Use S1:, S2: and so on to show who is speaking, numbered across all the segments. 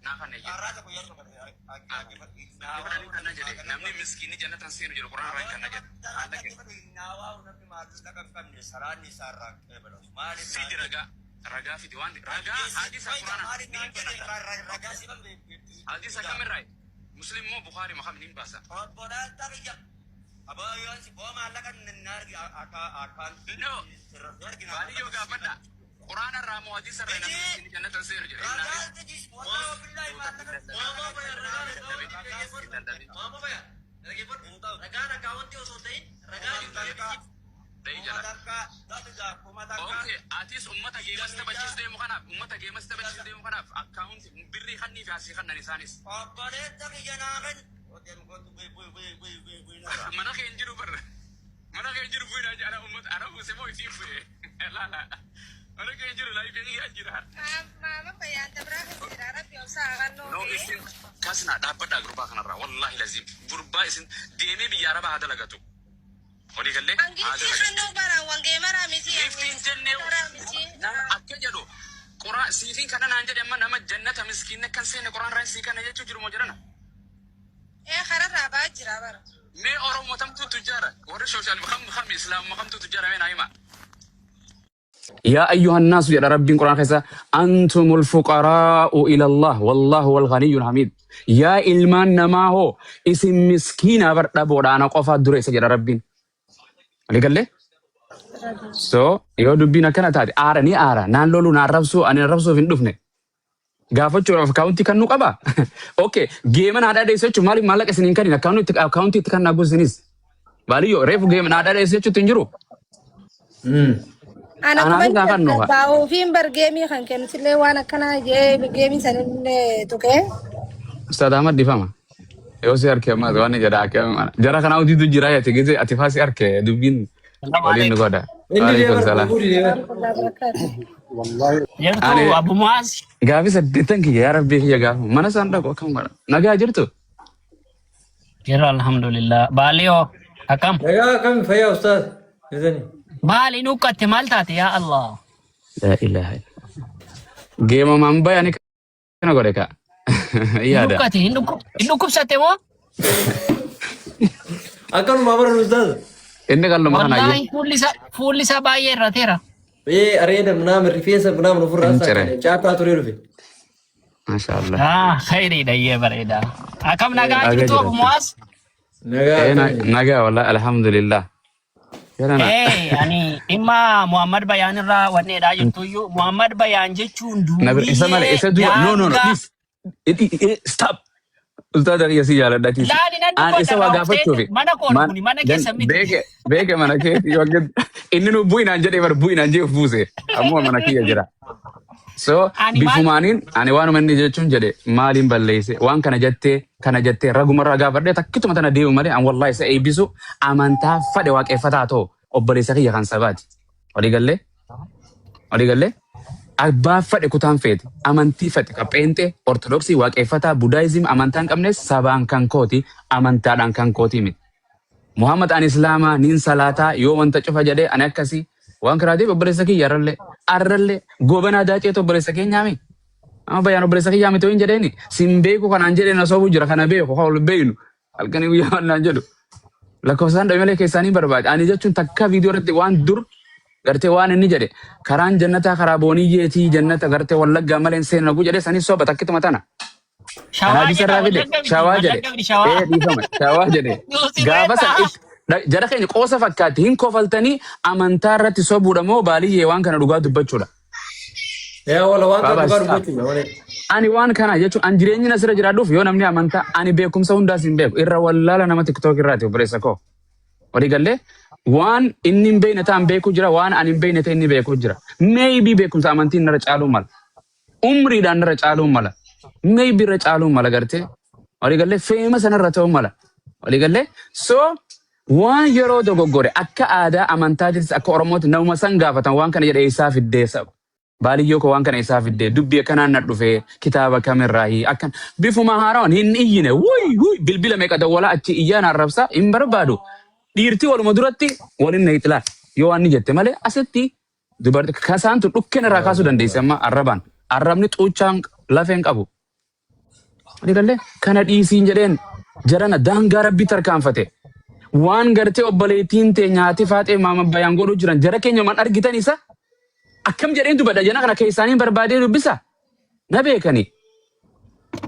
S1: Naa kana jedhe. Dhaggeeffadhanii kana jedhe. Namni miskiinni jannatan seenu jedhu Qur'aana irraa kana jedhe. Haala kenna. Fidi ragaa. Ragaa fidi waan ragaa hadiisa Qur'aana ni banata. Hadiisa kamirraa? Muslim moo Bukhari moo kam ni baasa? No. Baaliyyoo gaafadha. Qur'aana irraa moo hadiisa irraa namni miskiinni jannatan seenu jedhe.
S2: Ragaan akkaawwantii osoo ta'in ragaa jirtu.
S1: Da'ii jala. Okay, atis ummata geemas taphachiisu deemu kanaaf, ummata geemas taphachiisu deemu kanaaf akkaawunti birrii kannii fi asii kannan isaanis. Mana kee hin jiru bar. Mana kee hin jiru bu'ee jala ummata ana buuse moo isiin bu'ee. Laala. Mana kee hin jiru laayifii kiyyaa jira.
S3: Maama fayyaan tabraa keessa jira. Rabbi obsaa haqannoo
S1: No
S3: ta'e.
S1: isin kasna dhaabbadhaa gurbaa kanarraa, wallahi lazim gurbaa isin deemee biyya arabaa haa dalagatu. Walii gallee haa
S3: Angiftii
S1: dalagatu.
S3: kannoo bara wangee maraa miti.
S1: Giftiin jennee
S3: Maraa miti.
S1: Nama akka jedhu Quraa siifiin kana naan jedhe, amma nama jannata miskiinni akka hin seenne Quraan irraa sii kana jechuu jiru moo jedhana?
S3: Ee, kararraa ba'aa jira bara.
S1: Mee Oromoo tamtuu tujjaara warri social kam kam Islaamuma kamtuu tujjaara, mee naa hima. يا أيها الناس jedha Rabbiin Qur'aana keessa, أنتم الفقراء إلى الله والله هو الغني الحميد. Yaa ilmaan namaa hoo, isin miskiina bar, dhaboodha, ana qofaa dureessa jedha Rabbiin. Walii gallee? So yoo dubbiin akkana taate, aara ni aara naan loluu naan rabsuu, ani arrabsuuf hin dhufne, gaafachuudhaaf akkaawuntii kan nu qaba. Okay, geema naa dhaadheessu jechuun maaliif maallaqa isin hin kennin akkaawuntii itti kan naa guusinis? Baaliyyoo reefu geema naa dhaadheessu jechuutti hin jiru.
S3: Ana
S1: Anaafis naa kan nuufa.
S3: Baa'uufiin bar geemii kan kennutillee waan akkanaa jee geemii sanillee tuqee.
S1: Ustaad Ahmad, dhifama. Yoo si harkee ammaas waan jedha akka jara kanaa hojiitu jira ati gize ati faa si harkee dubbiin waliin nu godha.
S4: Inni
S1: Waalaikum
S4: deebar
S1: salaam.
S4: fuudhi deebar.
S5: Wallahi.
S6: Jirtu Abu Muaz.
S1: Gaafi saddeettan kiyya, yaa rabbii kiyya, gaafa mana isaan dhaqu akkam godha. Nagaa jirtu?
S6: Jira, alhamdulillah. Baaliyoo akkam?
S4: Nagaa akkami, fayyaa ustaaz? Jirtani.
S6: Maali nuqqatte, maal taate, yaa Allah?
S1: Laa ilaaha illa. Geemamaan bayani kana godhe ka. Yaada.
S6: Nuqqate, hin dhukkubsatte moo?
S4: Akkanuma baran ustaaz.
S1: Inni qalluma kana
S6: Wallaahi
S1: ayyee.
S6: fuulli isaa baay'ee irrateera.
S4: Ee, areeda minaamin, rifeensa minaamin ofirraa
S1: Hin cire.
S4: saaqale. Caataa turee dhufe.
S1: Masha Allah.
S6: Ah, khayriidha, iyyee bareeda. Akkam, nagaa
S1: Nagaa
S6: jirtu, Abu
S1: jiraatti.
S6: Muaz?
S4: Nagaa
S1: Eh,
S4: akkami.
S1: nagaa wallahi, alhamdulillah. Jarana.
S6: Eh, ani dhimma Muhammad Bayaan irraa wanneedhaa jirtuyyuu, Muhammad Bayaan jechuun
S1: Na bira isa malee
S6: duuriyyee
S1: isa du'a, no, no, no,
S6: daangaa
S1: please. Stop. Ustaada kiyya si jaaladha kiisi.
S6: Laali nan
S1: An isa
S6: dubbadha
S1: waa
S6: irraa
S1: gaafachuufi.
S6: ufteetu mana koon
S1: Man
S6: kuni mana
S1: dan
S6: keessa miti.
S1: Beeke beeke mana keeti yoo inni nu bu'inaan jedhee bar bu'inaan jee of buuse. Ammoo mana kiyya jira. So
S6: Ani maal
S1: bifumaaniin ani waanuma inni jechuun jedhe maaliin balleesse, waan kana jettee kana jettee ragumarraa gaafadhee takkituma tana deemu malee, an wallahi isa eebbisu, amantaa fadhe waaqeffataa ta'u obboleessa kiyya kan sabaati. Walii gallee? Walii gallee? Abbaa fadhe, kutaan feete, amantii fadhe, ka pheenxee, ortodoksii, waaqeffataa, Buddhism, amantaa hin qabnes sabaan kan kooti, amantaadhaan kan kootii miti. Muhammad ani islaamaa nin salaataa yoo wanta cufa jedhee, ani akkasii waan kiraatiif obboleessa kiyya arrallee arrallee Goobanaa Daaceetu obboleessa keenyaami. Amma Bayaan obboleessa kiyyaa miti hin jedheeni, sin beeku kanaan jedhee na soobuu jira, kana beeku kan ol beeynu halkanii guyyaa waan naan jedhu. Lakkoofsaan dhabe malee keessaanii barbaade. Ani jechuun takka viidiyoo irratti waan dur gartee waan inni jedhe, karaan jannataa karaa booniyyeetii, jannata gartee Wallaggaa malee hin seenu nagu jedhe sanis soba takkituma tana.
S6: Shawaa
S1: Kanaaf
S6: jedha,
S1: isarraa fide
S6: Wallagga miti,
S1: Shawaa jedhe.
S6: Wallagga miti, Shawaa.
S1: Ee, dhiifama, Shawaa jedhe.
S6: Nuusi
S1: Gaafa san
S6: beektaa.
S1: Jara keenya qoosa fakkaatti hin kofaltanii, amantaa irratti sobuudha moo baaliyyee waan kana dhugaa dubbachuudha?
S4: Yaa wala, waan kana
S1: Baabaa
S4: dhugaa
S1: stop.
S4: dubbachuudha malee.
S1: Ani waan kana jechuun an jireenyi asirra jiraadhuuf, yoo namni amantaa, ani beekumsa hundaas hin beeku, irra wallaala nama TikTok irraati, obboleessa koo. Walii gallee, waan inni hin beekne ta'an beekuu jira, waan ani hin beekne ta'e inni beekuu jira. Maybe beekumsa amantiin narra caaluu mala. Umriidhaan narra caaluu mala. Maybe irra caaluu mala gartee. Walii gallee, feema sanarra ta'uu mala. Walii gallee, so waan yeroo dogoggore akka aadaa amantaatis akka Oromootti namuma san gaafatan, waan kana jedhe eessaa fiddeessa? Baaliyyoo koo, waan kana eessaa fiddee? Dubbii akkanaan na dhufee kitaaba kamirraahi? Akkan bifuma haaraan hin iyyine, wuy wuy, bilbila meeqa dawwalaa achi iyyaa naan rabsaa hin barbaadu. Dhiirti waluma duratti waliin na ixilaa yoo waan ni jette malee, asitti dubarti kasaantu dhukkeen irraa kaasuu dandeessi, amma arrabaan. Arrabni xuuchaan Lafeen qabu. Adigallee kana dhiisiin jedheen jarana daangaa rabbii tarkaanfate. Waan gartee obboleettiin tee nyaati faaxee maama bayaan godhuu jiran jara keenya man argitan isa akkam jedheen dubbadha jana kana keessaaniin barbaadee dubbisa na beekani.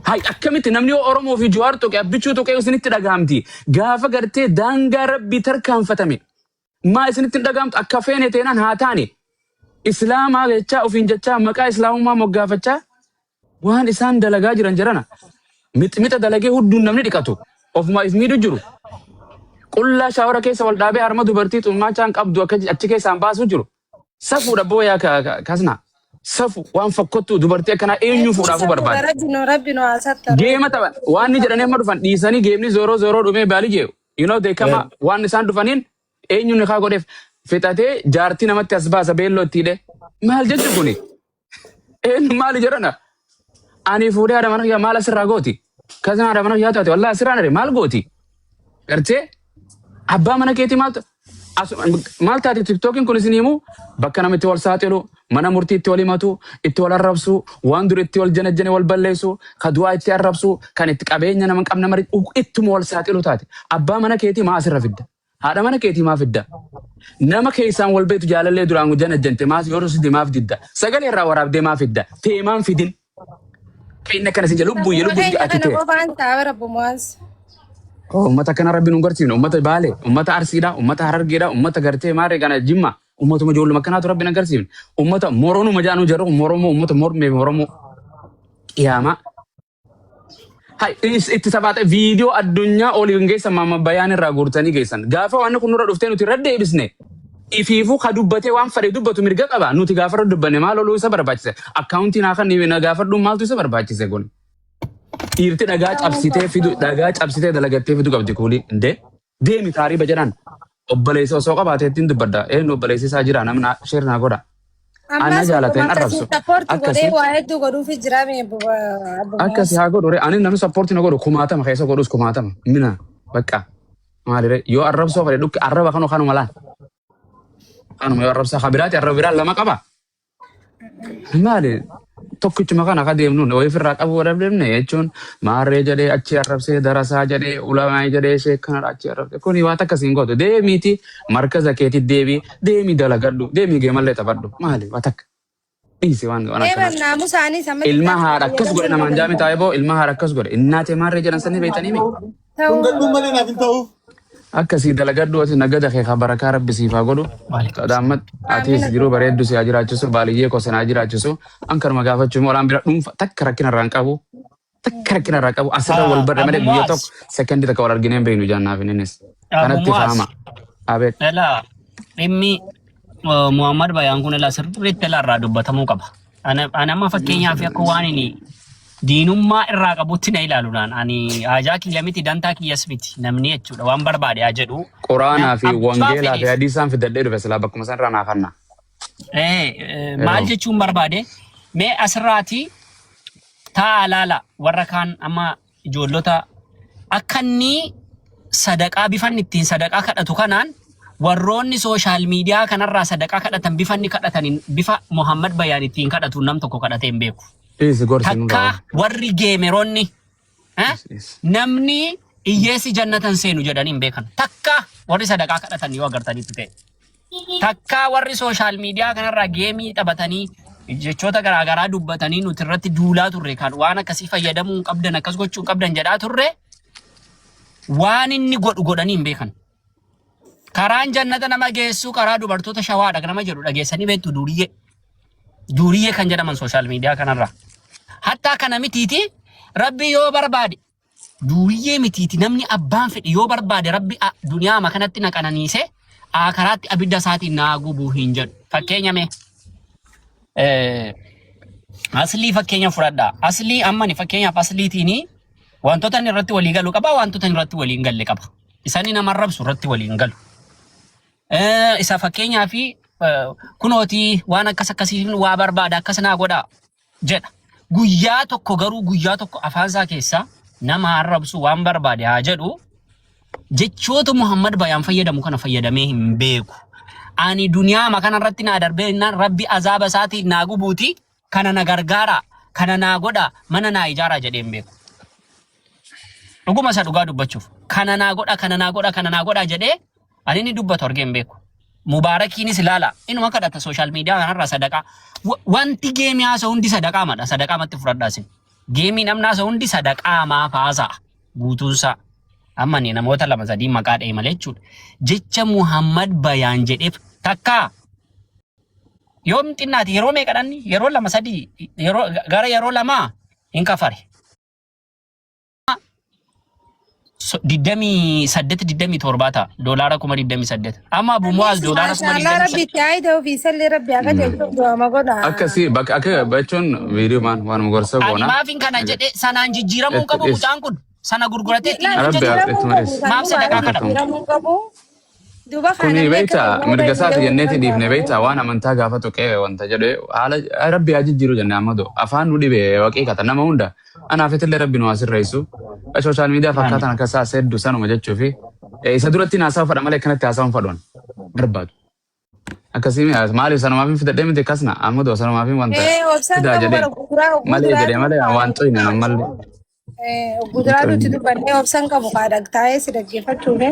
S1: Hay akkamitti namni yoo Oromoo fi Jawaar tuqe abbichuu tuqe isinitti dhagahamti. Gaafa gartee daangaa rabbii tarkaanfatame maa isinitti hin dhagahamtu akka feene teenaan haa taane. Islaamaa jechaa ofiin jechaa maqaa islaamummaa moggaafachaa waan isaan dalagaa jiran jarana. Mixmixa dalagee hudduun namni dhiqatu ofumaa if miidhu jiru. Qullaa shaawara keessa wal dhaabee harma dubartii xummaachaan qabdu akka achi keessaan baasuu jiru. Safuudha booyaa kasna. Safu waan fokkottu dubartii akkanaa eenyu fuudhaafuu barbaada.
S3: Rabbi nu rabbi nu haa sattaru.
S1: Geema taphan waan ni jedhanii amma dhufan dhiisanii geemni zooroo zooroo dhumee baali jee. You know they come waan isaan dhufaniin eenyu ni kaa godheef fixatee jaartii namatti as baasa beelloo itti hidhe. Maal jechu kuni? Eenyu maali jedhana? Ani fuudhee haadha mana kiyyaa maal asirraa gooti? Kasna haadha mana kiyyaa taate wallahi asirraan are maal gooti? Gartee abbaa mana keetii maaltu maal taate tiktookiin kun isin himu bakka namni itti wal saaxilu mana murtii itti wal himatu itti wal arrabsu waan dur itti wal janajjane wal balleessu ka du'aa itti arrabsu kan itti qabeenya nama hin qabne mari ittuma wal saaxilu taate abbaa mana keetii maa asirra fidda haadha mana keetii maa fidda nama keessaan wal beektu jaalallee duraan janajjante maas yeroo sidde maaf didda sagalee irraa waraabdee maa fidda teemaan fidin inni akkana sin jedhu lubbuyyee
S3: Rabbuma
S1: lubbuyyee
S3: keenya
S1: ati
S3: kana
S1: ta'e.
S3: qofaan ta'a rabbumaas.
S1: Uummata kana rabbi nu garsiifne uummata Baale, uummata Arsiidha, uummata Harargeedha, uummata gartee maarree kana Jimma, uummatuma ijoolluma akkanaatu rabbi nu garsiifne. Uummata Moronuma jaanuu jedhu Moromoo, uummata Mormee fi Oromoo qiyaamaa. Hai, itti taphaate viidiyoo addunyaa oliin geessan maama bayaan irraa guurtanii geessan. Gaafa waan kun nurra dhuftee nuti irra deebisne. Ifiifuu ka dubbatee waan fedhe dubbatu mirga qaba. Nuti gaafa irra dubbanne maal oluu isa barbaachise? Akkaawuntii naa kan na gaafadhuun maaltu isa barbaachise kun? Dhiirti dhagaa cabsitee fidu dhagaa cabsitee dalagattee fidu qabdi kuulii. Indee deemi taariiba jedhaan obboleessa osoo qabaatee ittiin dubbadha. Eenyu obboleessi isaa jira namni share naa godha. Ana
S3: Ammas
S1: jaalata hin
S3: akkuma
S1: arrabsu.
S3: akkasii support godhee
S1: Akkasii
S3: waa hedduu godhuufi jira mee
S1: akkasii haa godhu ree. Ani namni support na godhu kumaatama keessa godhus kumaatama. Mina bakka maalire yoo arrabsoo fedhe dhukke arraba kanuma kanuma laal. Kanuma yoo arrabsaa kabiraati arraba biraa lama qaba. Maali tokkichuma kana akka deemnuun wayii ofirraa qabuu dhabdeemne jechuun maarree jedhee achi arrabsee darasaa jedhee ulamaa jedhee sheekkanadha achi arrabsee kuni waan takka siin gootu deemiiti markaza keetii deebii deemii dalagadhu deemii geemallee taphadhu maali waan takka dhiisi waan waan
S3: Eeban
S1: akkanaa.
S3: naamusaanis amma
S1: Ilma
S3: xiqqaatti
S1: haadha akkas godhe
S3: fayyadamuu
S1: namaan jaami
S3: danda'u.
S1: taa'ee boo ilma haadha akkas godhe innaatee maarree jedhan sanii beektanii mi?
S3: Ta'uu
S5: Dhungadhuun malee naaf hin ta'u.
S1: Akkasii dalagadhu ati nagada kee kan barakaa rabbi siif haa godhu. Daammat atiis
S3: Amina.
S1: jiruu bareeddu si haa jiraachisu baaliyyee koo sana haa jiraachisu. An kanuma gaafachuu immoo olaan bira dhuunfa takka rakkina irraa hin qabu. Takka rakkina irraa qabu asirra wal barre
S6: Abu
S1: malee guyyaa
S6: Muaz,
S1: tokko sekondii takka wal arginee hin beeknu jaannaaf innis.
S6: Abu
S1: Kanatti
S6: Muaz,
S1: fahama. Abeet.
S6: Elaa dhimmi Muhammad Bayaan kun elaa sirriitti elaa irraa dubbatamuu qaba. Ana amma fakkeenyaaf akka waan inni diinummaa irraa qabutti na ilaalu naan ani haajaa kiyya miti dantaa kiyyas miti namni jechuudha waan barbaade haa jedhu.
S1: Quraanaa
S6: Nam
S1: fi
S6: abbaa
S1: wangeelaa fi
S6: fedheef
S1: hadiisaan fidadhee dhufe silaa bakkuma san irraa naa kanna.
S6: Maal
S1: Yeroo.
S6: jechuun barbaade mee asirraati taa'aa laala warra kaan amma ijoollota akka inni sadaqaa bifanni ittiin sadaqaa kadhatu kanaan warroonni social media kanarraa sadaqaa kadhatan bifanni kadhataniin bifa Muhammad Bayaan ittiin kadhatu nam tokko kadhatee hin beeku.
S1: Dhiisi gorsi nurraa
S6: Takka
S1: oolu.
S6: warri gameroonni
S1: Dhiisi dhiisi.
S6: namni hiyyeessi jannatan seenu jedhanii hin beekan. Takka warri sadaqaa kadhatan yoo agartanitti ta'e. Takka warri social media kanarraa game taphatanii jechoota garaagaraa dubbatanii nuti irratti duulaa turre kan waan akkasii fayyadamuu hin qabdan akkas gochuu hin qabdan jedhaa turre waan inni godhu godhanii hin beekan. Karaan jannata nama geessu karaa dubartoota shawaadha nama jedhu dhageessanii beektu duuriyyee. Duuriyyee kan jedhaman social media kanarraa. Hattaa kana mitiiti rabbi yoo barbaade duuriyyee mitiiti namni abbaan fedhe yoo barbaade rabbi duniyaama kanatti na qananiise akaraatti abidda isaatiin naa gubuu hin jedhu. Fakkeenya mee aslii fakkeenya fudhadhaa. Aslii ammani fakkeenyaaf asliitiin wantoota inni irratti walii galu qaba wantoota inni irratti walii hin galle qaba. Isaan nama arrabsu irratti walii hin galu. Isa fakkeenyaaf kunootii waan akkas akkasii waa barbaada akkas naa godhaa jedha. Guyyaa tokko garuu guyyaa tokko afaan isaa keessaa nama arrabsu waan barbaade haa jedhu jechoota Muhammad Bayaan fayyadamu kana fayyadamee hin beeku. Ani duniyaama kanarratti naa darbee jennaan rabbi azaaba isaatiin naa gubuuti kana na gargaara. kana naa godhaa, mana naa ijaaraa jedhee hin beeku. Dhuguma isa dhugaa dubbachuuf kana naa godha, kana naa godha, kana naa godha jedhee ani inni dubbatu argee hin beeku. Mubaarakiinis ilaala, inuma kadhata social media kanarraa sadaqaa. Wanti geemii haasa'u hundi sadaqaa madha, sadaqaa matti fudhadhaa isin. Geemii namni haasa'u hundi sadaqaa maaf haasa'a guutuunsaa. Amma ani namoota lama sadii maqaa dha'e malee jechuudha. Jecha Muhammad Bayaan jedheef takkaa yoom xinnaati yeroo meeqadhanni yeroo lama sadii yeroo gara yeroo lamaa hin kafare. 28 27 ta'a $28,000. Amma Abu Mu'aaz doolaara kuma
S3: Maashaallah
S6: digdamii
S3: rabbi
S6: saddeet.
S3: itti haa ta'u fi salli rabbi haa qajeelchu du'ama godha.
S1: Akkasii bakka akka jechuun viidiyoo maan waan gorsa
S6: Ani
S1: goona.
S6: maafin kana jedhe sanaan jijjiiramuu
S1: Itti
S6: qabu
S1: dhiis.
S6: mucaan kun sana gurguratee ittiin hin
S1: Rabbi
S6: hojjetu.
S1: haa itti malis.
S6: Maaf sadaqaa kadhata?
S3: Jijjiiramuu qabu. Duuba
S1: Kuni
S3: kanallee
S1: beektaa
S3: akka
S1: mirga isaati jenneeti dhiifne
S3: danda'amu.
S1: beektaa waan amantaa gaafa tuqee wanta jedhe haala rabbi haa jijjiiru jenne ammadu afaan nu dhibe waqiiqata nama hunda anaafetillee rabbi nu haa sirreessu social media fakkaatan akka isaa seddu sanuma jechuufi isa duratti haasawa fadha malee akkanatti haasawaan fadhuun barbaadu. Akkasii maaliif sanumaaf hin fidadhee miti akkasna ammadu sanumaaf hin wanta
S3: Eh, obsaan
S1: fidaa
S3: qabu
S1: jedheen
S3: bara gurguraa
S1: malee jedhee malee waan xuyne ammallee.
S3: Guduraatu itti dubbannee obsaan qabu kaadha taa'ee si dhaggeeffachuuf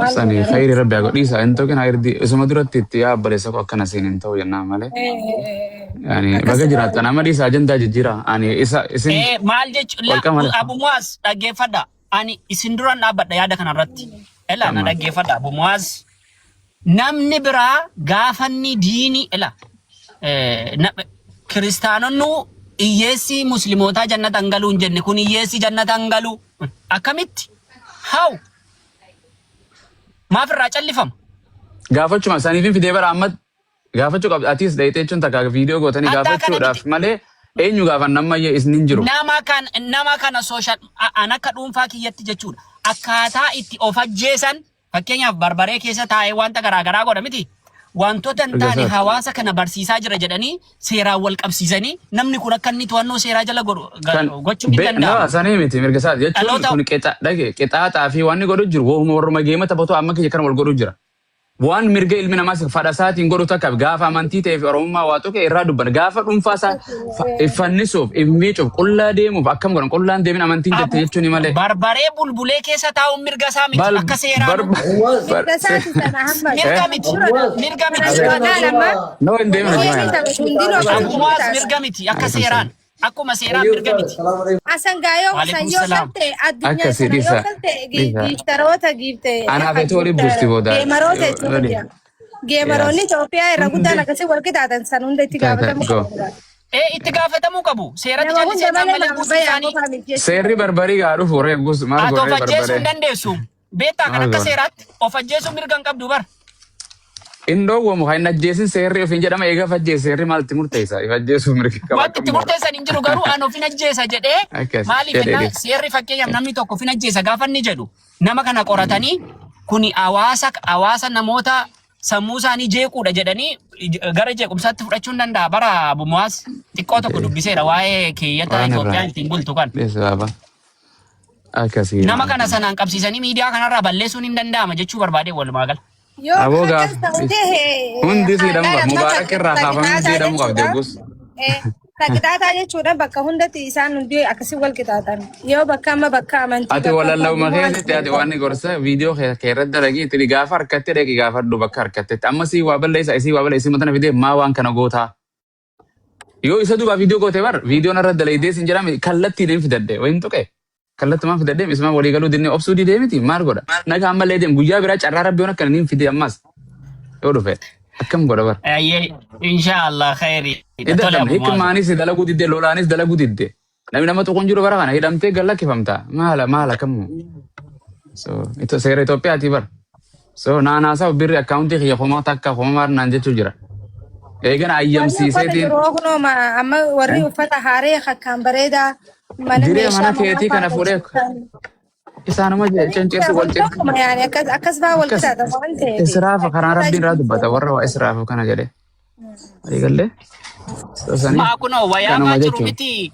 S3: maal
S1: Sani
S3: godhare.
S1: khayri rabbi haa godhiisa hin ta'u hayirdi isuma duratti itti yaa obboleessa koo akkana siin hin ta'u jennaan malee. Yani baga jiraattan amma dhiisa ajandaa jijjiira ani isa isin
S6: Eh, maal jechuun
S1: walqa malee.
S6: Abu Mu'aaz dhaggeeffadha. Ani isin duran dhaabbadha yaada kanarratti. Ela na
S1: Tamam.
S6: dhaggeeffadha Abu Mu'aaz. Namni biraa gaafanni diinii ela kiristaanonni hiyyeessi muslimootaa jannata hin galuu hin jenne kun hiyyeessi jannata hin galuu akkamitti? How? Maaf irraa callifama?
S1: Gaafachuma saniifin fidee bara amma gaafachuu qabda atis dhayitee jechuun takka viidiyoo gootanii
S6: Hattaa kana
S1: gaafachuudhaaf
S6: miti.
S1: malee eenyu gaafan ammayya isin hin jiru.
S6: Nama kana social an akka dhuunfaa kiyyatti jechuudha. Akkaataa itti of ajjeesan fakkeenyaaf barbaree keessa taa'ee wanta garaagaraa godha miti. Wantoota hin taane
S1: Dhugasaati.
S6: hawaasa kana barsiisaa jira jedhanii seeraan wal qabsiisanii namni kun akka inni to'annoo seeraa jala godhu
S1: Kan
S6: gochuun ni
S1: be nama
S6: danda'ama.
S1: sanii miti mirga isaati jechuun
S6: Dhaloota
S1: kun qixa dhage qixaaxaa fi waan inni godhu jiru wohuma warruma geema taphatu amma kiyya kana wal godhu jira. Waan mirga ilmi namaa fadha isaatiin godhu takka gaafa amantii ta'ee fi oromummaa waa tuqe irraa dubban gaafa dhuunfaa isaa fannisuuf if miicuuf qullaa deemuuf akkam godhan qullaan deemin amantiin jette
S6: Abu
S1: jechuun malee.
S6: barbaree bulbulee keessa taa'uun mirga isaa miti
S1: Bal
S6: akka seeraanuu
S1: bar bar
S3: Mirga isaati sana hamma.
S6: mirga miti
S3: Dura
S6: mirga
S3: kana
S6: miti
S3: dura laal amma
S1: No hin deemin
S3: warri
S1: hojii
S3: geemii taphatu hundinuu
S6: Abu
S3: akkasuma
S6: Mu'aaz
S3: taasisu.
S6: mirga miti akka seeraan akkuma seeraan mirga miti.
S3: Asan gaayoo san
S6: Waalaikum
S3: yoo
S6: salaam.
S3: kalte addunyaa
S1: Akkasii
S3: sana yoo
S1: dhiisa
S3: kalte
S1: dhiisa.
S3: giiftaroota giifte
S1: Anaaf eetu waliin buusti booda.
S3: gameroota Itoophiyaa. Gameroonni Itoophiyaa irra guddaan
S1: Hundi
S3: akkasii wal qixaatan san hunda itti
S1: taata
S3: gaafatamuu
S1: go.
S3: qabu.
S6: Ee itti gaafatamuu qabu. Seeratti
S3: Nama hunda
S6: callisee
S3: malee
S6: malee
S3: nama
S6: guutuu
S3: bayaa
S6: isaanii
S3: qofaa miti jechuudha.
S1: Seerri barbarii gaa dhufu ree gus maal
S6: ati of
S1: godhee
S6: ajjeesuu hin
S1: barbaree.
S6: dandeessu. Beektaa kan
S1: Maal
S6: akka
S1: godhe.
S6: seeraatti of ajjeesuu mirga hin qabdu bar.
S1: Hin dhoowwamu kan hin ajjeesin seerri ofiin jedhama eega ajjeese seerri maaltti murteessa? If ajjeesuuf mirga qaba
S6: Wanti itti
S1: akkam godha.
S6: murteessan hin jiru garuu an ofin ajjeesa jedhee
S1: Akkas
S6: maaliif
S1: jedhee
S6: jennaan
S1: dhiisa.
S6: seerri fakkeenyaaf namni tokko ofin ajjeesa gaafa inni jedhu nama kana qoratanii kuni hawaasa namoota sammuu isaanii jeequudha jedhanii gara jeequmsaatti fudhachuu hin danda'a. Bara Abu Muwaas xiqqoo tokko dubbiseera waa'ee keeyyata
S1: Waan irraa
S6: Itoophiyaan ittiin bultu kan.
S1: dhiisa baaba. Akkasii.
S6: Nama kana sanaan qabsiisanii miidiyaa kanarraa balleessuun hin danda'ama jechuu barbaade walumaa gala.
S3: Yoo
S1: Aboo
S3: akkas
S1: gaaf
S3: ta'u ta'e
S1: hundi siidhamu
S3: haadhaan
S1: qaba.
S3: amma
S1: Mubaarak irraa kaafamee
S3: qixaataa
S1: siidhamuu qabdi
S3: jechuudha.
S1: hoggus.
S3: Qixaataa jechuudha bakka hundatti isaan hundi akkasii wal qixaatan. Yoo bakka amma bakka amantii
S1: Ati
S3: bakka
S1: walallawuma
S3: abbaa
S1: keessatti ati waan ni gorsa viidiyoo kee irratti dalagii itti gaafa harkatte dhaqi gaafadhu bakka harkattetti. Amma sii waa balleessa isii waa balleessa matana fidee maa waan kana gootaa. Yoo isa duubaa viidiyoo goote bar viidiyoon irra dalaydee sin jedhame kallattiin hin fidadhe wayin tuqe. Kallattumaan fidadhe misma walii galuu dinnee obsuu didee miti maal godha. Naga ammallee deem guyyaa biraa carraa rabbi waan akkana niin fide ammas yoo dhufe akkam godha bar.
S6: Ayyee inshaallah khayri. Tole
S1: Hidhatam
S6: Abu Muwaaz.
S1: hikmaanis dalaguu didde lolaanis dalaguu didde. Namni nama tuquun jiru bara kana hidhamtee gallakkifamta. Maala maala kammu. So ito seera Itoophiyaati bar. So naanaasaa birri akkaawuntii kiyya kuma takka kuma maar naan jechuu jira. Eegana
S3: Warri uffata
S1: ayyamsiiseetiin
S3: jiru kunoo amma warri uffata haaree akkaan bareedaa mana
S1: diree
S3: meeshaa
S1: mana
S3: manaa
S1: keetii kana
S3: fa'aa
S1: fuudhee
S3: hojjetan.
S1: isaanuma cincirsu wal cirsu.
S3: Tokkuma yaani akkas akkas fa'aa wal
S1: Akkas
S3: qixaatan waan ta'eef.
S1: israafa karaa rabbiin irraa dubbata warra waa israafu kana jedhe. Waliigallee? So sanii
S6: Maa kunoo wayaa
S1: kanuma
S6: maa jiru
S1: jechuun.
S6: miti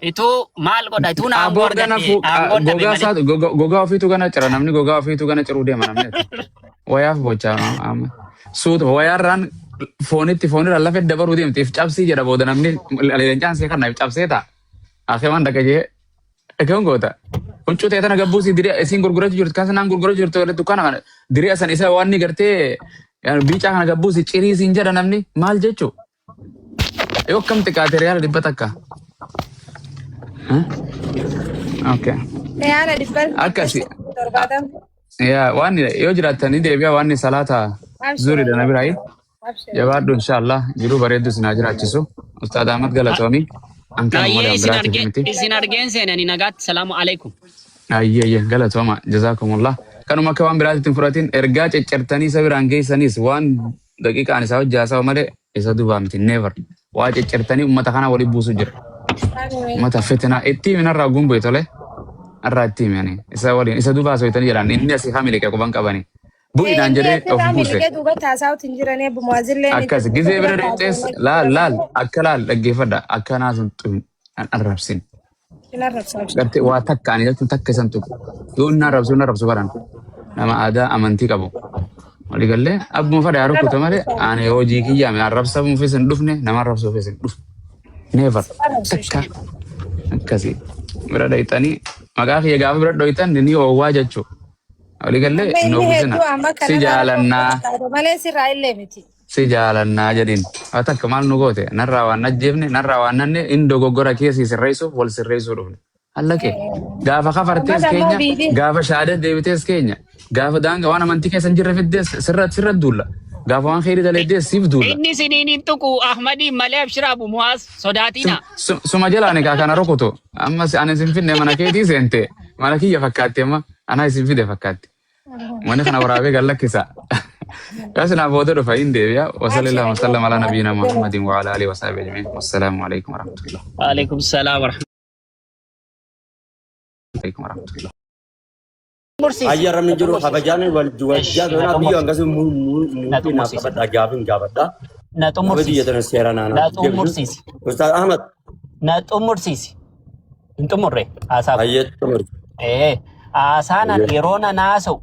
S6: ituu maal godha ituu na aangoo
S1: Aboo gana
S6: argadhe aangoon dhabe
S1: gogaa
S6: malee.
S1: isaa gogaa ofiitu gana cira namni gogaa ofiitu gana ciruu deema namni. Wayaaf bochaa amma. Suuta wayaarraan Foonitti foonirra lafa dabaruu deemti. If cabsii jedha booda namni leencaan see kana if cabsee ta'a. Akee dhaqa jee ekeewwan goota. Huccuu ta'e tana gabbuusii diree isiin gurgurachuu jirtu kan sanaan gurgurachuu jirtu dukkaana kana diree san isa waan ni gartee biicaa kana gabbuusii cirii siin jedha namni maal jechuu. Yoo akkam xiqqaate riyaala 100. Okay.
S3: Riyaala dhibba
S1: Akkasi.
S3: 70.
S1: Yaa waan yoo jiraattanii deebi'a waan salaata zuuriidha na biraayi.
S3: Abshir.
S1: Jabaadhu inshallah jiruu bareeddu isin haa jiraachisu. Ustaad Ahmad Galatoomii. An kana
S6: Ayyee
S1: malee
S6: isin
S1: biraatiif
S6: argee
S1: miti.
S6: isin argeen seenanii nagaatti salaamu alaikum.
S1: Ayyee ayyee galatooma jazakumullah. Kanuma akka waan biraatitti hin fudhatin ergaa ceccertanii isa biraan geessanis waan daqiiqaan isaa hojii haasawa malee isa dubaa miti never. Waa ceccertanii uummata kana waliin buusu jira. Uummata fitinaa itti himin irraa gumbu'e tole. Irraa itti himani isa waliin isa dubaa soyitanii jedhan inni asii hamile quban qabani. Bu'inaan
S3: Inni
S1: jedhee of
S3: asirraa
S1: buuse.
S3: miliqee duubatti haasa'uutti hin jiran eebbumaazillee
S1: Akkas gizee bira deemtees laal laal akka laal dhaggeeffadha akka naas hin xuhin hin arrabsin.
S3: Hin arrabsu abshir.
S1: Gartee waa takka ani jechuun takka isan tuqu. Yoo inni arrabsu inni arrabsu baran nama aadaa amantii qabu. Waliigallee abbuma fadha yaa rukuta malee ani hojii kiyyaame arrabsamuufis hin dhufne nama arrabsuufis hin dhufne. Never
S3: Arrabsu
S1: takka akkasii bira dhayxanii maqaa kiyya gaafa bira dhoytan ni oowwaa jechuu. Waliigallee
S3: Amma
S1: hin
S3: inni
S1: oowwisina.
S3: hedduu amma
S1: Si
S3: kanarraa
S1: jaalannaa.
S3: malee sirraa illee miti.
S1: Si jaalannaa jedhin. Haa takka maal nu goote narraa waan ajjeefne narraa waan nanne in dogoggora keessi sirreessuuf wal sirreessuu dhufne. Hallaqe gaafa kafartees
S3: Uummata ammoo
S1: keenya
S3: biidii.
S1: gaafa shaada deebitees keenya gaafa daanga waan amantii keessa hin jirre fiddees sirra sirra duulla gaafa waan kheyrii daleeddees siif duulla.
S6: Inni isiniin hin tuqu Ahmadiin malee abshira Abu Muwaas sodaatina.
S1: Suma jalaan egaa kana rukutu amma ani isin finne mana keetii seente mana kiyya fakkaatti amma anaa isin fide fakkaatti. Mana kana waraabee gad lakkisa. Kaas naa booda dhufa hin deebi'a. Wasallallahu wasallam ala nabiyina Muhammadin wa ala alihi wa sahbihi ajma'in. Wassalaamu alaikum warahmatullah.
S6: Waalaikum salaam warahmatullahi.
S1: Alaikum warahmatullah.
S6: Mursiisi.
S7: Ayya ramni
S6: Na
S7: jiru
S6: xumursiisi.
S7: kabajaan wal
S6: Esh,
S7: wajjaa
S6: na
S7: doonaa biyyo
S6: xumursiisi.
S7: hangas
S6: Na
S7: muutii naaf
S6: xumursiisi.
S7: qabadha gaafin gaafadha.
S6: Na
S7: Nama biyya
S6: xumursiisi.
S7: tana seera
S6: Na
S7: naanaaf deebisu.
S6: xumursiisi.
S7: Ustaaz Ahmad
S6: Na xumursiisi. Hin xumurre haasaa
S7: ayyee xumuri.
S6: Haasaan an
S7: Ayyee.
S6: yeroo nan haasa'u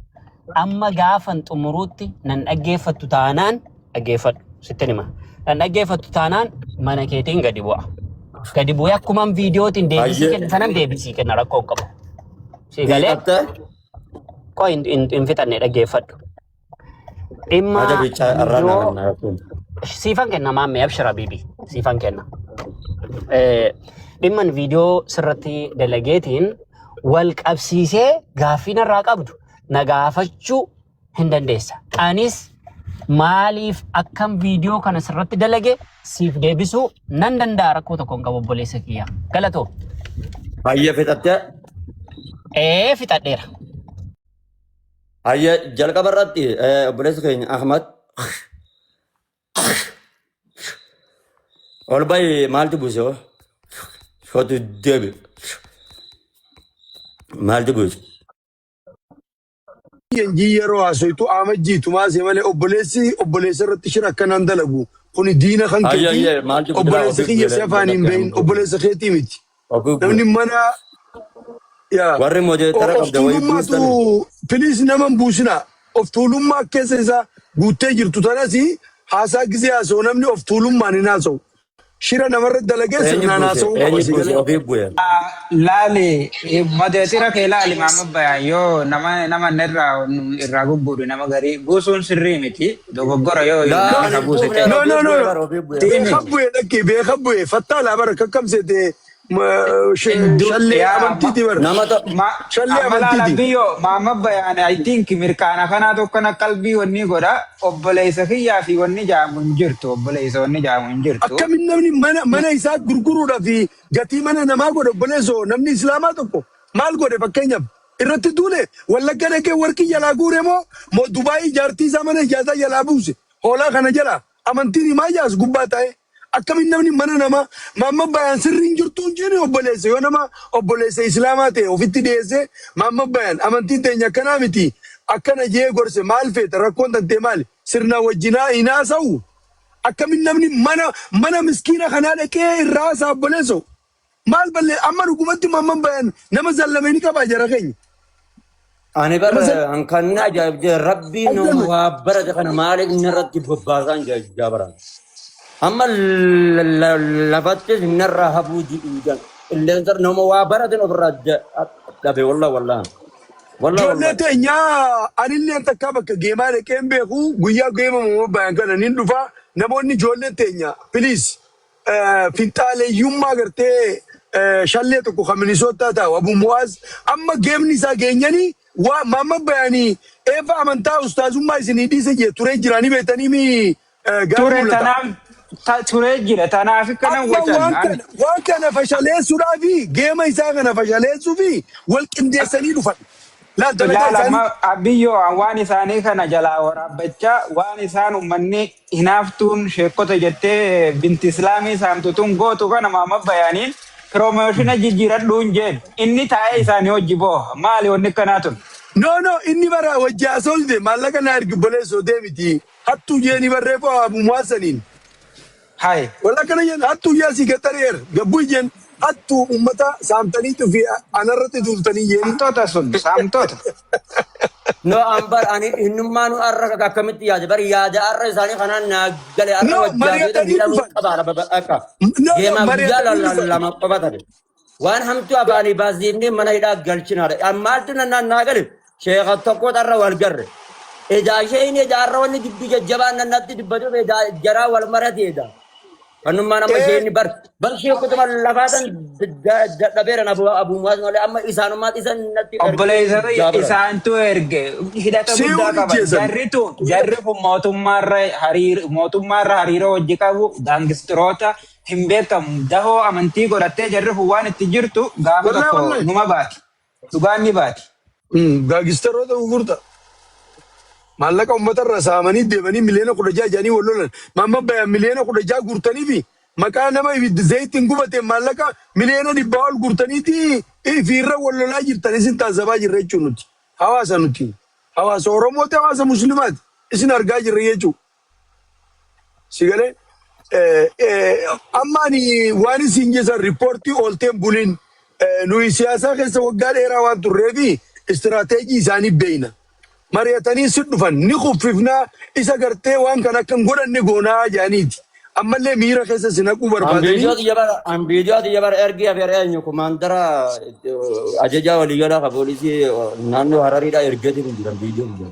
S6: amma gaafan xumuruutti nan dhaggeeffattu taanaan dhaggeeffadhu sittin hima. Nan dhaggeeffattu taanaan mana keetiin gadi bu'a. Gadi bu'ee akkuman viidiyootiin deebisii
S7: Ayyee.
S6: kenna sanan deebisii kenna rakkoo hin qabu. Si galee
S7: Hiixattee
S6: koo hin fixanne dhaggeeffadhu. Dhimma
S7: haja bichaa irraa naa
S6: viidiyoo
S7: kenna rakkoon.
S6: siifan kenna maammee abshira bibi siifan kenna. Dhimman viidiyoo sirratti dalageetiin wal qabsiisee gaaffii narraa qabdu na gaafachuu hin dandeessa. Anis maaliif akkam viidiyoo kana sirratti dalage siif deebisuu nan danda'a rakkoo tokko hin qabu obboleessa kiyya. Galatoo.
S7: Ayyee fixattee
S6: Ee fixadheera.
S7: ayyee jalqaba irratti obboleessi keenya Ahmad ol bahi maaltu buuse hoo? Shootu deebi. Maaltu buuse?
S8: Yanjii yeroo haasoytu amajjiitu maasee malee obboleessi obboleessa irratti shira akkanaan dalagu kuni diina kan
S7: Ayyee
S8: keetii
S7: ayyee maaltu buuse?
S8: obboleessa
S7: Ofii
S8: kiyya si
S7: bu'e
S8: afaan hin
S7: lakki
S8: behin
S7: amma
S8: obboleessa keetii miti.
S7: ofii bu'e.
S8: Namni mana yaa
S7: Warri modeetara
S8: of
S7: qabda wayii
S8: tuulummaatu
S7: buustani.
S8: piliis nama hin buusina of tuulummaa keessa isaa guuttee jirtu tanas haasaa gisee haasa'u namni of tuulummaan hin haasa'u. Shira namarra dalagee
S7: Eenyu
S8: sirnaan
S7: buuse?
S8: haasa'uu qaba
S7: Eenyu
S8: si
S7: buuse?
S8: galee.
S7: Ofii bu'e.
S9: Laali madeetira kee laali maama bayaan yoo nama nama irraa gugguudhu nama garii buusuun sirrii miti dogoggora yoo
S7: Laa
S9: nama
S7: ani
S9: ka
S7: hin
S9: buuse
S7: buufne
S9: ta'e.
S8: No,
S7: ofii
S8: no, no,
S7: bu'e
S8: no.
S7: bara ofii bu'e.
S9: Tiimi
S8: Beeka bu'e dhaqi beeka bu'e fattaa laa bara kakkamseete
S9: Hedduu
S8: shallee
S9: yaa
S8: amantiiti bara.
S7: Nama to
S9: ma
S8: Shallee
S9: amma laala
S8: amantiiti.
S9: biyyo maama bayaan I think mirkaana kanaa tokkana qalbii wanni godha obboleessa kiyyaa fi wanni jaamu hin jirtu obboleessa wanni jaamu hin jirtu.
S8: Akkamin namni mana mana isaa gurguruudhaa fi gatii mana namaa godhe obboleessoo namni islaamaa tokko maal godhe fakkeenyaaf irratti duule wallagga dhaqee warqii jalaa guure moo moo Dubaayii jaartii isaa mana ijaarsaa jalaa buuse hoolaa kana jalaa amantiin himaa jaas gubbaa taa'e akkamin namni mana namaa maamma bayaan sirriin jirtu hin jedhani obboleessa yoo nama obboleessa islaamaa ta'e ofitti dhiyeesse maamma bayaan amantiin teenya akkanaa miti akkana jee gorse maal feeta rakkoon tantee maali sirna wajjinaa hin haasa'u. Akkamin namni mana mana miskiina kanaa dhaqee irraa haasa'a obboleessoo. Maal ballee amma dhugumatti mamman bayan nama zallamee ni qabaa jara keenya.
S7: Ani bar
S8: Nama san
S7: kan na ajaa'ibde rabbiin nama
S8: ajjame.
S7: waa barate kana maaliif inni irratti bobbaasaan jabaran. Amma lafattis narraa hafuu diidan. Qilleensa nama waa barateen ofirraa dhabe wallah wallah. Wallah
S8: Ijoollee
S7: wallah.
S8: teenyaa anillee takkaa bakka geemaa dhaqee hin beeku guyyaa geema bayan kana nin dhufa namoonni ijoollee teenya please finxaaleeyyummaa gartee shallee tokko kan Minisootaa taa'u Abu Mu'aaz amma geemni isaa geenyanii waa maamma bayanii eefa amantaa ustaazummaa isinii dhiise jee turee jiraanii beektanii mi gaarii
S9: Ture
S8: mul'ata.
S9: tanaaf turee jira tanaaf akkana
S8: Amma
S9: wacan
S8: waan
S9: ani
S8: kana waan kana fashaleessuudhaafi geema isaa kana fashaleessuufi wal qindeessanii dhufan. Laal dalagaa
S9: Laala
S8: isaanii.
S9: amma abiyyoo waan isaanii kana jalaa waraabbachaa waan isaan uummanni hinaaftuun sheekota jettee binti islaamii saamtutuun gootu kana maama bayaaniin piroomoshina jijjiiradhuun jeen inni taa'ee isaanii hojii booha maali wanni akkanaa tun.
S8: No no inni bara wajji haasofte maallaqa na ergi obboleessoo deemiti. Hattuu jeeni barreeffama Abu Mu'aaz saniin.
S9: Hai.
S8: Wala kana jeen hattuu jee asii gaxareer gabbuu jeen hattuu uummata saamtaniitu fi anarratti duultanii jeeni.
S9: Saamtota sun saamtota.
S7: No an bar ani innummaa nu arra akkamitti yaade bar yaada arra isaanii kanaan naa gale arra
S8: No
S7: wajjaa beekan
S8: mari'atanii
S7: hidhamuu
S8: dhufan.
S7: qabaadha akka
S8: No no
S7: geemaaf guyyaa
S8: mari'atanii dhufan.
S7: lama qofa tabe. Waan hamtuu afaanii baasifnee mana hidhaa galchinaadha. Maaltu naa gale sheeka tokko arra wal garre. Edaa isheen edaa arra wanni dubbii jajjabaan nannatti dubbatuuf edaa jaraa wal marateedha. Kannummaan amma isheen bar bar sheekotuma lafaatan dadhabeeran abu muwaas malee amma isaanummaat isan natti ergee
S9: Obboleessa
S7: jaabira.
S9: isaantu erge hidhata
S8: Sii
S9: guddaa
S8: wal
S9: qaban.
S8: ijjeessan.
S9: Jarri tun jarri kun mootummaarra hariiroo mootummaarra hariiroo hojii qabu gaangistiroota hin beekamu. Dahoo amantii godhattee jarri kun waan itti jirtu gaafa
S8: Wallahi
S9: tokko
S8: wallahi.
S9: numa baati. Dhugaan ni baati.
S8: Gaagistaroota gurgurta. Maallaqa uummatarra saamanii deemanii miliyoona 16 jedhanii wal lolan. Mamma bayan miliyoona 16 guurtanii fi maqaa nama ibiddi zayitiin gubate maallaqa miliyoona 100 ol guurtaniiti fiirra wal lolaa jirtan isin taasisabaa jirra jechuun nuti. Hawaasa nuti. Hawaasa Oromooti hawaasa Muslimaati. Isin argaa jirra jechuudha. Si galee amma ani waan isin jesan riippoortii oolteen buliin nuyi siyaasaa keessa waggaa dheeraa waan turreefi istiraateejii isaanii beeyna. Mari'atanii si dhufan ni kuffifnaa isa gartee waan kana akka hin godhanne goonaa jedhaniiti. Ammallee miira keessa si naquu barbaadanii.
S7: Ambiidiyoo xiyya bara ergi afeer eenyu komaandara ajajaa waliigalaa ka poolisii naannoo Harariidhaa ergeetiin hin jiran viidiyoo jira.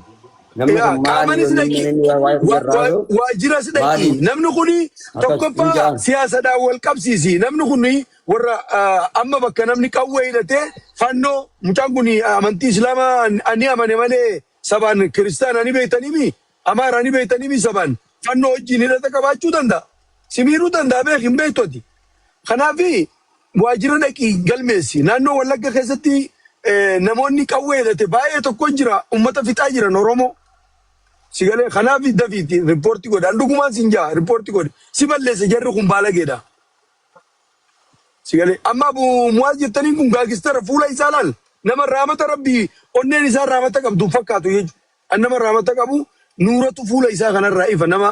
S7: Namni
S8: Yaa
S7: kun maali
S8: qaamanis
S7: wanni
S8: dhaqi
S7: inni waa'ee irraa
S8: waajiras dhaqi
S7: maali
S8: namni kuni
S7: akkas hin
S8: tokkoffaa
S7: ja'an.
S8: siyaasadhaan wal qabsiisi namni kuni warra amma bakka namni qawwee hidhatee fannoo mucaan kun amantii islaamaa ani amane malee sabaan kiristaanaa ni beektaniimi amaaraa ni beektaniimi sabaan fannoo wajjin hidhata qabaachuu danda'a simiiruu danda'a beek hin beektoti. Kanaaf waajjira dhaqii galmeessi. Naannoo Wallagga keessatti namoonni qawwee hidhate baay'ee tokko jira uummata fixaa jiran Oromoo. Si galee kanaaf dafiitti riippoortii godhe. An dhugumaan sin jaa riippoortii godhe. Si balleesse jarri kun baalageedha. Si galee amma Abu Muwaaz jettaniin kun gaagistara fuula isaa laal. Nama raamata rabbii onneen isaa raamata qabdu fakkaatu jechuudha. An nama raamata qabu nuuratu fuula isaa kanarraa ifa nama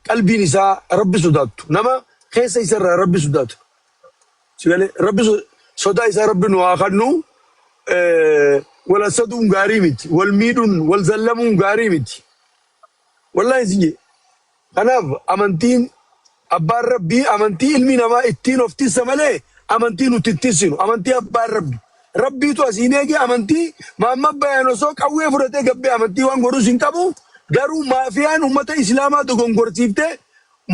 S8: qalbiin isaa rabbi sodaattu nama keessa isarraa rabbi sodaatu. Si galee rabbi sodaa isaa rabbi nu haa kennu wal hasaduun gaarii miti wal miidhuun wal zallamuun gaarii miti. Wallaahi sin jedhe. Kanaaf amantiin abbaan rabbii amantii ilmi namaa ittiin of tissa malee amantii nuti ittiin tissinu amantii abbaan rabbi. Rabbiitu asiin eege amantii maamma bayaan osoo qawwee fudhatee gabbee amantii waan godhus hin qabu garuu maafiyaan uummata islaamaa dogongorsiiftee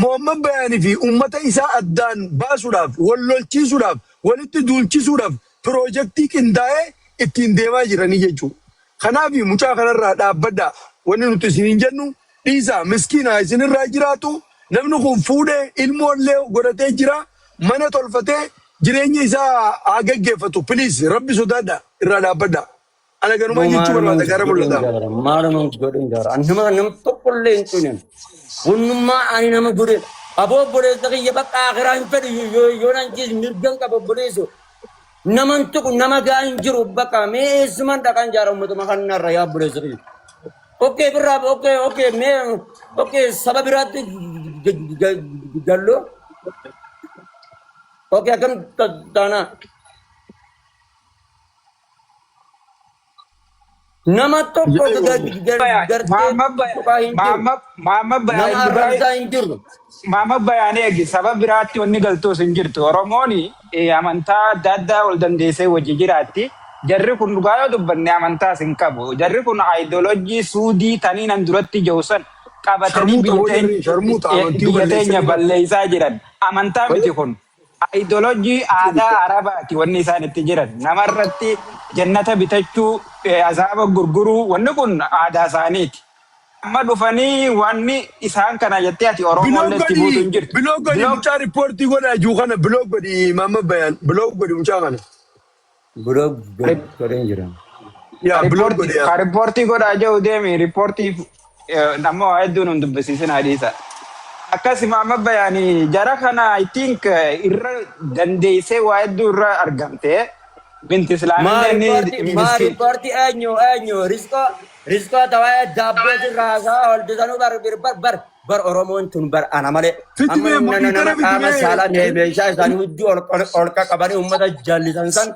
S8: Muhammad Bayaanii fi uummata isaa addaan baasuudhaaf wal lolchiisuudhaaf walitti duulchisuudhaaf piroojeektii qindaa'ee ittiin deemaa jiranii jechuudha. Kanaaf mucaa kanarraa dhaabbadhaa wanni nuti isiniin jennu dhiisaa miskiina isinirraa jiraatu namni kun fuudhee ilmoollee godhatee jira mana tolfatee jireenya isaa haa geggeeffatu please rabbi sodaadhaa irraa dhaabbadhaa. Ana ganumaan jechuu barbaada gara mul'ata.
S7: Maaluma godhin jara. Ani nama nam tokkollee hin tuqne. Wannummaa ani nama godhe. Aboo obboleessa kiyya bakka akhiraa hin fedhu yoo nan jiis mirgan qaba obboleesso. Naman tuqu nama gaa hin jiru bakka mee eessumaan dhaqan jaara uummatuma kanarra yaa obboleessa kiyya. Okay birraa okay okay mee okay saba biraatti galloo. Okay akkam taanaa. Nama tokko gartee tuqaa hin jiru.
S9: Maamma
S7: Nama
S9: bayaan
S7: arrabsaa hin jiru.
S9: Maamma bayaan eegi saba biraatti wanni galtuus hin jirtu. Oromoon amantaa adda addaa wal dandeessee wajji jiraatti. Jarri kun dhugaa yoo dubbanne amantaas hin qabu. Jarri kun aayidoloojii suudii taniin duratti jiru san qabatanii
S8: Sharmuuxa
S9: biyya
S8: hoo jarri sharmuuxa amantii
S9: biyya teenya
S8: balleessanii
S9: balleessaa jiran. Amantaa miti kun. Aayidoloojii aadaa Arabaati wanni isaan itti jiran. Namarratti jannata bitachuu, azaaba gurguruu wanni kun aadaa isaaniiti. Amma dhufanii wanni isaan kana jettee ati
S8: Biloog
S9: Oromollee itti buutu
S8: godhi
S9: hin jirtu.
S8: biloog godhi
S9: Biloog
S8: mucaa riippoortii godhaa jiru kana biloog godhi maamma bayaan biloog godhi mucaa kana.
S7: Biroo godheen jira.
S8: Yaa biloog godhi yaa.
S9: ka riippoortii godhaa jiru deemi riippoortii nama waa hedduun hin dubbisiisin hadiisa. Akkasuma amma bayaanii jara kana I think irra dandeessee waa hedduu irra argamte binti
S7: Maa
S9: Islaamillee ni
S7: riippoortii maa
S9: miskiin.
S7: riippoortii eenyu eenyu riskoo riskoo tawaa daabboo sirraa haasaa holdisanuu bar bar bar bar Oromoon tun bar ana malee
S8: Fiti
S7: amma
S8: mee
S7: nama
S8: moniitara
S7: nama
S8: fiti
S7: qaama
S8: mee.
S7: saalaa meeshaa isaanii hudduu ol ol ol qaqqabanii uummata jallisan san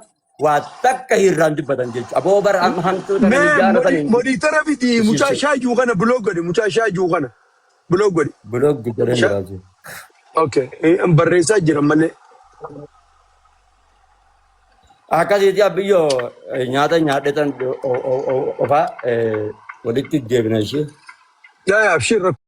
S7: waa takka hirraan dubbatan jechuudha. Aboo bar amma hamtuu tana
S8: Mee
S7: hin jaalatan hin
S8: moniitara fiti mucaa shaajuu kana biloog godhi mucaa shaajuu kana biloog godhi.
S7: Biloog godheen
S8: Sha-
S7: jiraatu.
S8: Okay barreessaa jira malee.
S7: Akkasiiti abbiyyoo nyaata nyaadhetan ofaa walitti deebina ishee.
S8: Yaa yaa abshir rakkoo.